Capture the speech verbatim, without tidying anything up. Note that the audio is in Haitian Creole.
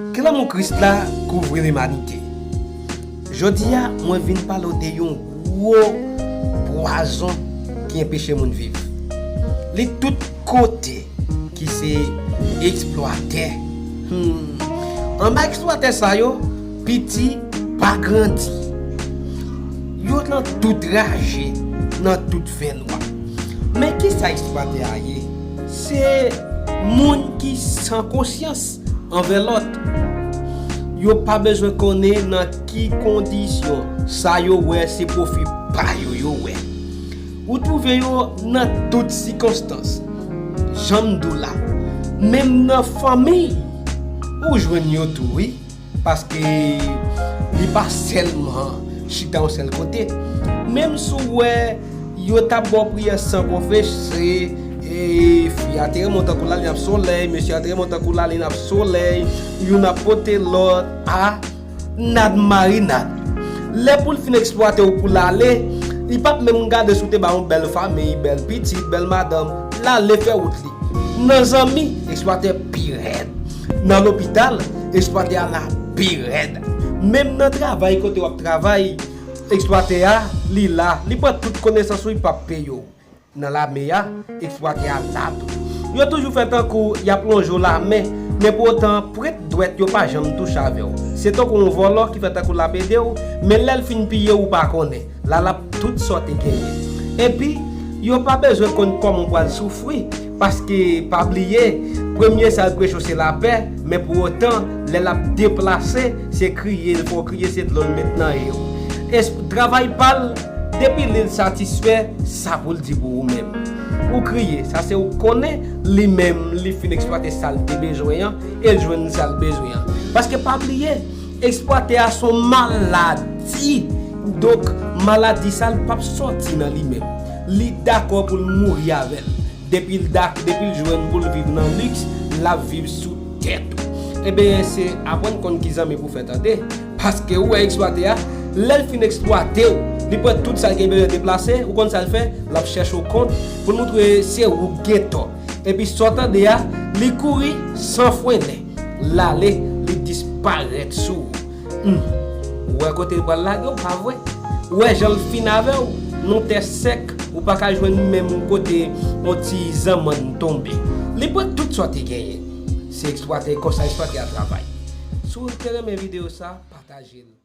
Ke lanmou Kris la kouvri limanite. Jodi a, mwen vin pale w de yon gwo pwazon ki enpeche moun viv. Li tout kote, ki se eksplwatè. Hmm. Anba eksplwatè sa yo, piti pa grandi. Yo nan tout raje, nan tout fènwa. Men kisa eksplwatè a ye? Se moun ki san konsyans anvè lòt. Yo pa bezwen konnen nan ki kondisyon sa yo wè se pwofi pa yo yo wè. Ou twouve yo nan tout sikonstans. Jan m di w la, menm nan fanmi, ou jwenn yo tou, wi. Paske li pa sèlman chita yon sèl kote. Menm si w wè yo t ap ba w priyè san konfese, e, fi a te renmen w tankou lalin ap solèy, mesye a te renmen w tankou lalin ap solèy, youn ap pote lòt, a, nad marinad. Lè pou l fin eksplwate w pou l ale, li p ap menm gade si w te ba yon bèl fanmi, bèl pitit, bèl madanm, l ale fè wout li. Nan zanmi, eksplwatè pi rèd. Nan lopital, eksplwatè a la pi rèd. Menm nan travay kote w ap travay, eksplwatè a, li la, li pran tout konesans ou, li p ap peye w. Nan lame a, eksplwatè a la tou. Yo toujou fè tankou y ap lonje w lamen, men pou otan pwent dwèt yo pa janm touche avè w. Se tankou yon vòlò ki fè tankou l ap ede w, men lè l fin piye w, ou pa konnen. La l ap tout sa w te genyen. Epi, yo pa bezwen konn kòman w pral soufri, paske, pa bliye, premye sa l preche w se lapè, men pou otan, lè l ap deplase, se kriye l fè w kriye, se dlo l met nan je w. Es-, travay pa l, depi li l satisfè, sa pou l di pou ou menm. Ou kriye, sa se ou konnen, li menm, li fin eksplwate sa l te bezwen an, e l jwenn sa l bezwen an. Paske pa bliye, eksplwatè a se yon maladi. Donk, maladi sa, li p ap sòti nan li menm. Li dakò pou l mouri avè l. Depi l dak-, depi l jwenn pou l viv nan liks, l ap viv sou tèt ou. Ebyen, se aprann konn ki zanmi pou fè tande. Paske ou wè eksplwatè a, lè l fin eksplwate w, li pran tout sa l gen bezwen deplase, ou konn sa l fè? L ap chèche w kont pou l montre w se ou k gen tò. Epi sa w tande a, li kouri san frennen. L ale, li disparèt sou ou. Hmm. Ou wè kote l pral lage w, pa vre? Ou wè jan l fin avè w? Nan tè sèk, ou pa ka jwenn menm kote yon ti zanmann tonbe. Li pran tout sa w te genyen. Se eksplwatè, konsa eksplwatè a travay. Si w te renmen videyo sa, pataje l.